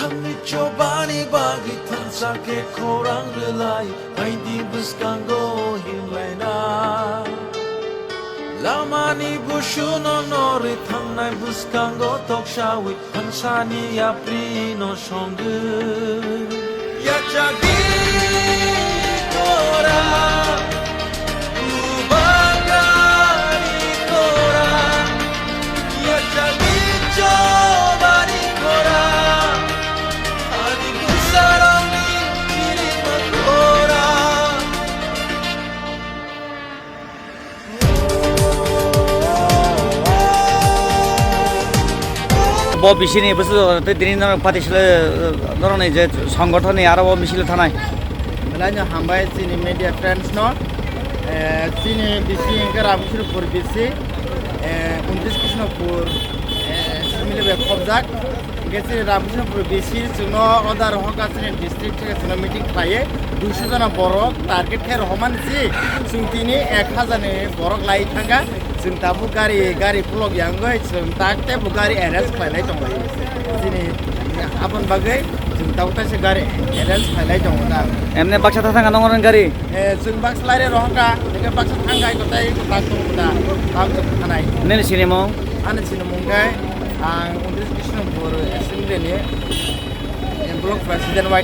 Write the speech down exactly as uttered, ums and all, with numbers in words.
Ani chobani bagwi thansa khe khorang rwlai, aidi bwskango himlaina. Lamani busuno norwi thangnai bwskango toksawi thansani yaprino songwi. Yachagwi tora, kubagari tora, yachagwi chobani tora, ani bwsarokni chirima tora. Bo bisini bwswk tei tini norok party sile, norokni je songothonni aro bo bisilo thanai. Belai no hambai chini media friends no. Eh, chini bisi hwnkhe Ramchandrapur bisi, eh, untris Krishnapur, eh, family bai khobjak. Hingke chini Ramchandrapur bisi chwngno order rohorkha chini district theke chwngno meeting khlaiwi duiso jona borok target khe rohormani si chwng tini ek hazar ni borok lai thangkha. Chwng tabuk gari, gari pulok ya wngwi chwng tak tei bo gari arrange khlailai tonglaio. Chini aboni bagwi chwng tabuk taisa gari arrange khlailai tongo da. Emne baksa thang thang nongor gari? Eh, chwng baksa laire rohorkha, hingke baksa thangkhai kotai tak tongo da. Tabuk chwng thanai. Nini sinimung? Ani sinimung khe ang untris Krishnapur Assembly ni Block President Y